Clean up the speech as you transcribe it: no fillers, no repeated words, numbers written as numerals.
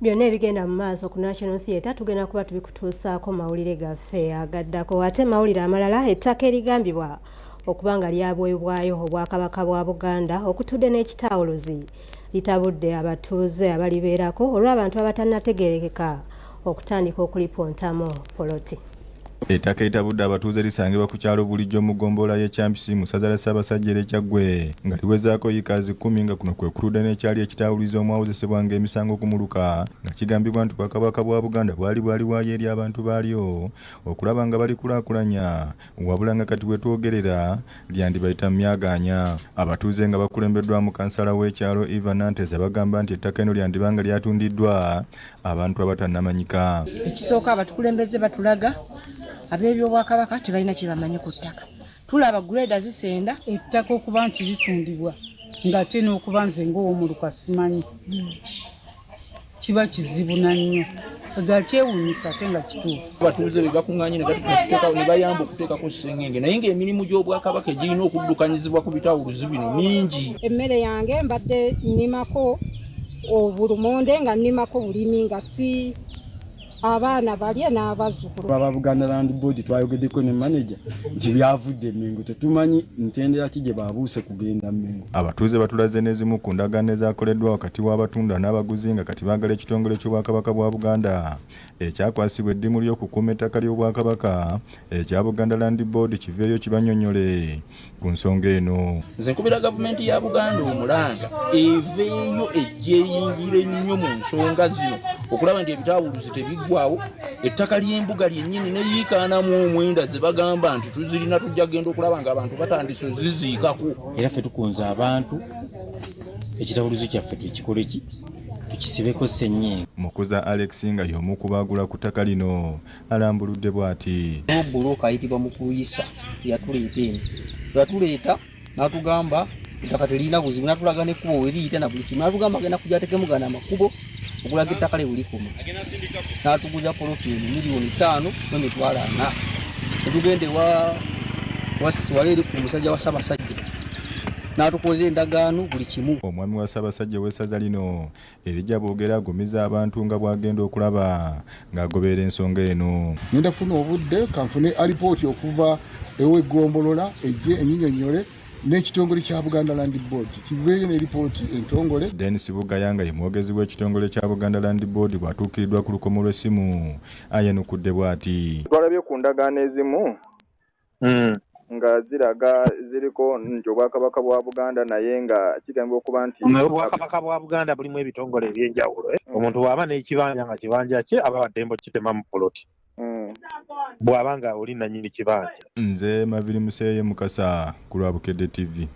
Byonna ebigenda mu maaso ku National Theatre tugenda kuba tubikutuusaako mu mawulire gaffe agaddako. Ate mawulire amalala, ettaka erigambibwa okuba nga lyabwebwayo Obwakabaka bwa Buganda okutudde n'ekitaawuluzi litabudde abatuuze abalibeerako olw'abantu abatannategeerekeka okutandika okulipuntamu poloti. Ettaka eritabudde abatuuze lisangibwa ku kyalo Bulijjo mu ggombolola y'e Kyampisi mu ssaza lya Ssaabasajja ery'e Kyaggwe nga liwezaako yikazi kkumi nga kuno kwe kutudde n'ekyali ekitaawululiza omwawozesebwanga emisango ku muluka nga kigambibwa nti Obwakabaka bwa Buganda bwali bwaliwaayo eri abantu baalyo okulaba nga balikulaakulanya wabula nga kati we twogerera lyandibayita mu myagaanya. Abatuuze nga bakulembeddwamu kansala w'ekyalo Eva Nanteza bagamba nti ettaka eno lyandiba nga lyatundiddwa abantu abatannamanyika. Ekisooka abatukulembeze batulaga ab'ebyobwakabaka tebalina kye bamanyi ku ttaka. Tulaba grader zisenda. Ettaka okuba nti litundibwa ng'ate n'okuba nze ng'owomuluka simanyi kiba kizibu na nnyo ga kyewuunyisa ate nga kituufu. Abatuuze be bakuŋŋaanye ne bayamba okuteekako ssengenge naye ng'emirimu gy'Obwakabaka egirina okuddukanyizibwa ku bitawuluzi bino mingi. Emmere yange mbadde nnimako obulumonde nga nnimako bulimi nga si abaana balye n'abazzukulu. Aba Buganda Land Board twayogeddeko ne maneja nti byavudde Mmengo, tetumanyi ntendera ki gye babuuse kugenda Mmengo. Abatuuze batulaze n'ezimu ku ndagaano ezaakoleddwa wakati w'abatunda n'abaguzi nga kati baagala ekitongole ky'Obwakabaka bwa Buganda ekyakwasibwa eddimu ly'okukuuma ettaka ly'Obwakabaka ekya Buganda Land Board kiveeyo kibannyonnyole ku nsonga eno. Nze nkubira gavumenti ya Buganda omulanga eveeyo ejje eyingire nnyo mu nsonga zino okulaba nti ebitaawuluzi tebiggwawo, ettaka ly'embuga lyennyini ne yiikaana mu omwenda ze bagamba nti tuzirina tujja kugenda okulaba ng'abantu batandise oziziikako. Era ffe tukunze abantu ekitawuluzi kyaffe tukikole ki tukisibeko ssennyenge. Mukuza Alex nga y'omu ku baagula ku ttaka lino alambuludde bw'ati. Bbulooka ayitibwa Mukuyisa yatuleeta eno. Bwe yatuleeta n'atugamba ettaka teririna buzibu, n'atulaga n'ekkubo we liyita na buli kimu, n'atugamba agenda kujja ateekemu gano amakubo okulaga ettaka lye we likoma. N'atuguza poloti eno 5,400,000. Ne tugenda ewa wali eri ku musajja wa Ssaabasajja n'atukolera endagaano buli kimu. Omwami wa Ssaabasajja ow'essaza lino Elijah Bwogere agumiza abantu nga bw'agenda okulaba ng'agoberera ensonga eno. Ngenda funa obudde kanfune alipooti okuva ew'eggombolola ejje enyinyonnyole n'ekitongole kya Buganda Land Board kiveeyo ne lipooti entongole. Denis Bugaya nga ye mwogezi w'ekitongole kya Buganda Land Board bw'atuukiriddwa ku lukomo lw'essimu ayanukudde bw'ati. Twalabye ku ndagaano ezimu nga ziraga ziriko nti Obwakabaka bwa Buganda naye nga kigambibwa okuba nti Obwakabaka bwa Buganda bulimu ebitongole eby'enjawulo. Omuntu bw'aba n'ekibanja nga kibanja kye aba wa ddembe okukitemamu poloti bw'aba nga oli nannyini kibanja. Nze Maviri Museeye Mukasa ku lwa Bukedde TV.